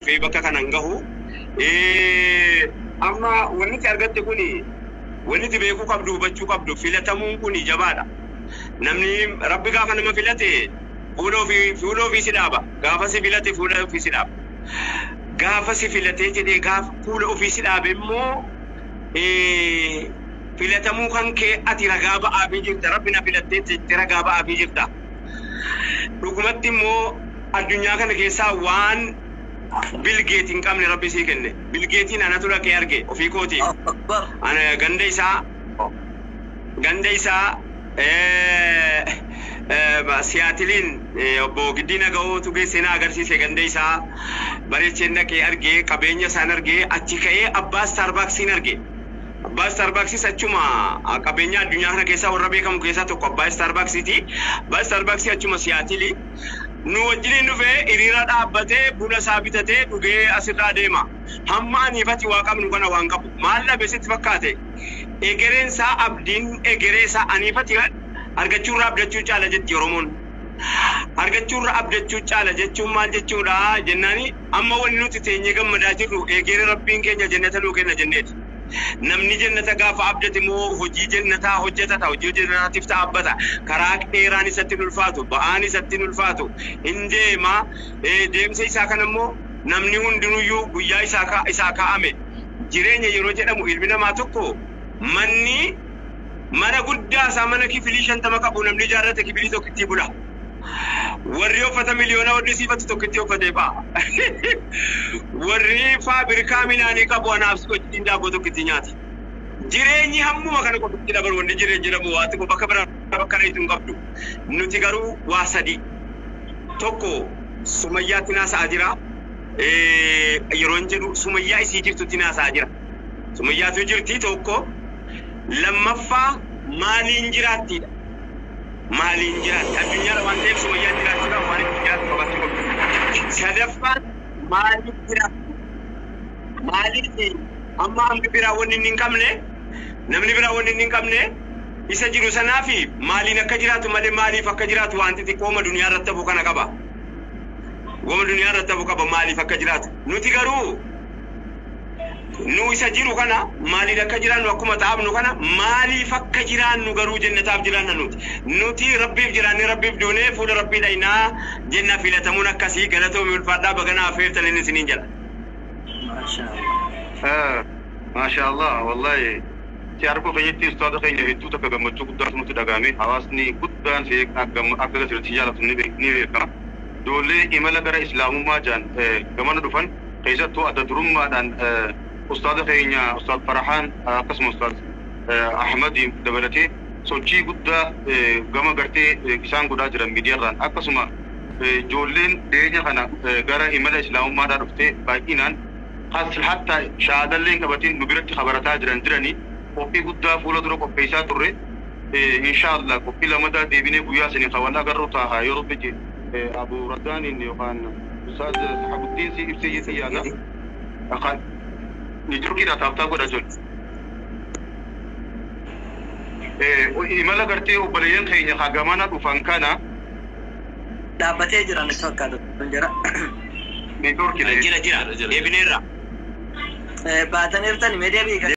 Dhufee bakka kanan gahu. Amma wanni argatte kuni, wanni beekuu qabdu, hubachuu qabdu, filatamuun kuni jabaadha. Namni Rabbi gaafa nama filate fuula ofii si dhaaba. Gaafa si filate fuula ofii si dhaaba. Gaafa si filatee jedhee, gaafa fuula ofii si dhaabe immoo filatamuu kan kee ati ragaa ba'aafii jirta. Rabbi na filattee jettee ragaa ba'aafii jirta. Dhugumatti immoo addunyaa kana keessaa waan Bill Gates hin qabne Rabbi sii kenne. Bill Gatesiin anatu dhaqee arge ofii kootiif. Ana ganda isaa Siyaatiliin obbo Giddina Ga'ootu geessee na agarsiise. Ganda isaa bareecheen dhaqee argee, qabeenya isaan argee, achi ka'ee abbaa Starbucksiin arge. Abbaa Starbucksis achuma, qabeenya addunyaa kana keessaa warra beekamu keessaa tokko abbaa Starbucksiiti. Abbaa Starbucksii achuma Siyaatilii. Nu wajjiniin dhufee hiriira dhaabbatee buna isaa bitatee dhugee asirraa deema. Hamma aniifati waa qabnu kana waan qabu. Maal dhabe sitti fakkaate? Egereen isaa, abdiin egeree isaa aniifati argachuurraa abdachuu caala jetti Oromoon. Argachuurra abdachuu caala jechuun maal jechuudha jennaani, amma wanni nuti teenyee gammadaa jirru egeree Rabbiin keenya jannata nuu kenna jenneeti. Namni jannata gaafa abdate immoo hojii jannataa hojjetata, hojii jannataatiif dhaabbata. Karaa dheeraan isatti hin ulfaatu, ba'aan isatti hin ulfaatu. Hin deema. Deemsa isaa kana immoo namni hundinuyyuu guyyaa isaa kaa'ame. Jireenya yeroo jedhamu, ilmi namaa tokko manni mana guddaa isaa, mana kifilii 50 qabu namni ijaarrate kifilii tokkitti bula. Warri uffata miliyoona hodhisiifatu tokkitti uffatee ba'a. Warri faabirikaa midhaanii qabu anaaf si wajjin daabboo tokkitti nyaata. Jireenyi hammuma kana qofatti dabalu, wanni jireenya jedhamu waa xiqqoo, bakka biraa bakka reetu hin qabdu. Nuti garuu waa sadi. Tokko, Sumayyaatti naasa'aa jira. Yeroon jedhu Sumayyaa isii jirtutti naasa'aa jira. Sumayyaatu jirti tokko. Lammaffaa, maaliin jiraattiidha. Maaliin jiraatti? Addunyaadha waan ta'eef Sumayyaan jiraachuudhaaf waan itti jiraattu qabaachuu qabdi. Sadaffaan, maaliif jiraatti? Maaliif amma hambi biraa wanni inni hin qabne, namni biraa wanni inni hin qabne isa jiru sanaa fi maaliin akka jiraatu malee, maaliif akka jiraatu wanti xiqqooma duniyaa irratti hafu kana qaba. Wama duniyaa irratti hafu qaba maaliif akka jiraatu. Nuti garuu nu isa jiru kana maaliin akka jiraannu, akkuma ta'abnu kana maaliif akka jiraannu garuu jannataaf jiraanna nuti. Nuti Rabbiif jiraannee Rabbiif duunee fuula Rabbii dhaynaa jenna. Filatamuun akkasii. Galatoomi, ulfaadhaa, baganaa affeertan inni isiniin jedha. Maasha Allah, wallahi si arguu keenyatti ustaaza keenya hedduu takka gammachuu guddaatu nutti dhagahame. Hawaasni guddaan si akka sirriitti jaalatu ni beekama. Ijoollee imala gara islaamummaa jaan gamana dhufan keessattuu adda durummaadhaan ustaaza keenya Ustaaz Farahaan, akkasuma Ustaaz Ahmadiin dabalatee sochii guddaa gama gartee isaan godhaa jiran miidiyaarraan, akkasuma ijoolleen dhiyeenya kana gara imala islaamummaadhaa dhuftee baay'inaan hatta shahaadallee hin qabatin nu biratti kabarataa jiran jiranii, qophii guddaa fuula dura qopheessaa turre. Insha Allah qophii lamadaa deebinee guyyaa sanii kan wal agarru ta'a yoo Rabbi je. Abu Raddaaniin yookaan Ustaaz Sahabuddiin si ibsee jetti yaada. Ni tap tap godha jiru. Imala gartee obboleeyyan keenya hagamana dhufan kana Dhaabbatee jira natti fakkaata jira. Neetwoorkii. Jira, jira, deebineerra. Baataniirtani mee deebii.